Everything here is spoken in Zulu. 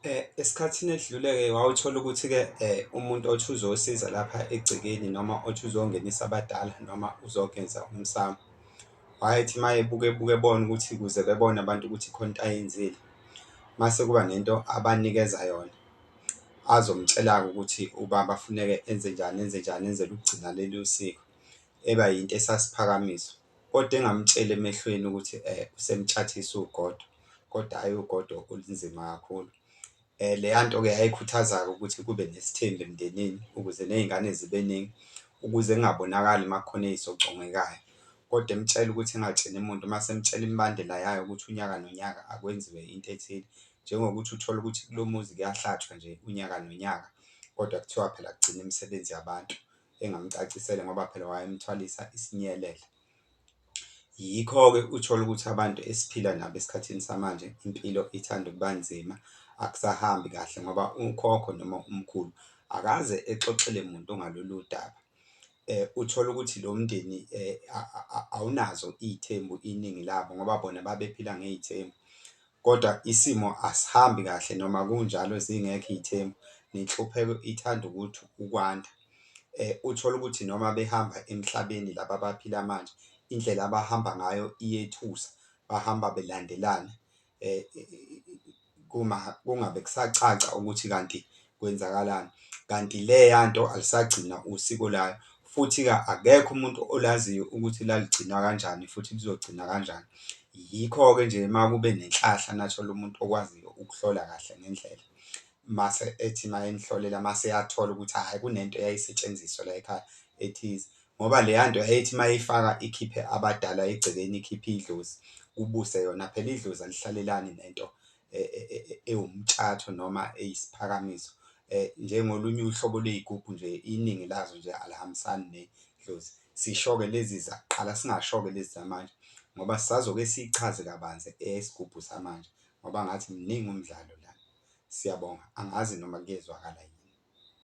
Esikhathini esidlule-ke wawuthola ukuthi-ke umuntu othi uzosiza lapha egcekeni noma othi uzongenisa abadala noma uzogeza umsamo wayethi uma ebuka ebuka ebona ukuthi ukuze bebone abantu ukuthi khona into ayenzile, mase kuba nento abanikeza yona azomtshela-ke ukuthi ubaba funeke enze njani enze njani enzela ukugcina lolu siko, eba yinto esasiphakamiso. Kodwa engamtsheli emehlweni ukuthi usemtshathisa ugodo, kodwa hhayi ugodo olunzima kakhulu. Leya nto-ke yayikhuthaza-ke ukuthi kube nesithembu emndenini ukuze ney'ngane zibe ningi ukuze kungabonakali uma kukhona ey'socongekayo, kodwa emtshela ukuthi engatsheli muntu mase emtshela imibandela yayo ukuthi unyaka nonyaka akwenziwe into ethile. Njengokuthi uthole ukuthi kulo muzi kuyahlatshwa nje unyaka nonyaka, kodwa kuthiwa phela kugcina imisebenzi yabantu, engamcacisela ngoba phela wayemthwalisa isinyelele. Yikho-ke uthole ukuthi abantu esiphila nabo esikhathini samanje impilo ithanda ukuba nzima, akusahambi kahle ngoba ukhokho noma umkhulu akaze exoxele muntu ngalolu daba. Uthole ukuthi lo mndeni awunazo iy'thembu iningi labo ngoba bona babephila ngey'thembu, kodwa isimo asihambi kahle noma kunjalo zingekho iy'thembu nenhlupheko ithanda ukuthi ukwanda. Uthole ukuthi noma behamba emhlabeni laba abaphila manje indlela abahamba ngayo iyethusa, bahamba belandelana kungabe kusacaca ukuthi kanti kwenzakalani. Kanti leya nto alusagcinwa usiko layo, futhi-ke akekho umuntu olaziyo ukuthi laligcinwa kanjani futhi lizogcinwa kanjani. Yikho-ke nje uma kube nenhlahla nathola umuntu okwaziyo ukuhlola kahle ngendlela mase ethi uma enihlolela mase eyathola ukuthi hhayi kunento eyayisetshenziswa layikhaya ethize, ngoba leya nto yayithi mayifaka ikhiphe abadala egcekeni, ikhiphe idlozi kubuse yona. Phela idlozi alihlalelani nento ewumtshatho noma eyisiphakamiso njengolunye uhlobo lwey'gubhu nje iningi lazo nje alihambisani nedlozi. Sisho-ke lezi zakuqala singasho-ke lezi zamanje ngoba sisazoke sichaze kabanzi eyesigubhu samanje ngoba ngathi muningi umdlalo la. Siyabonga, angazi noma kuyezwakala yini.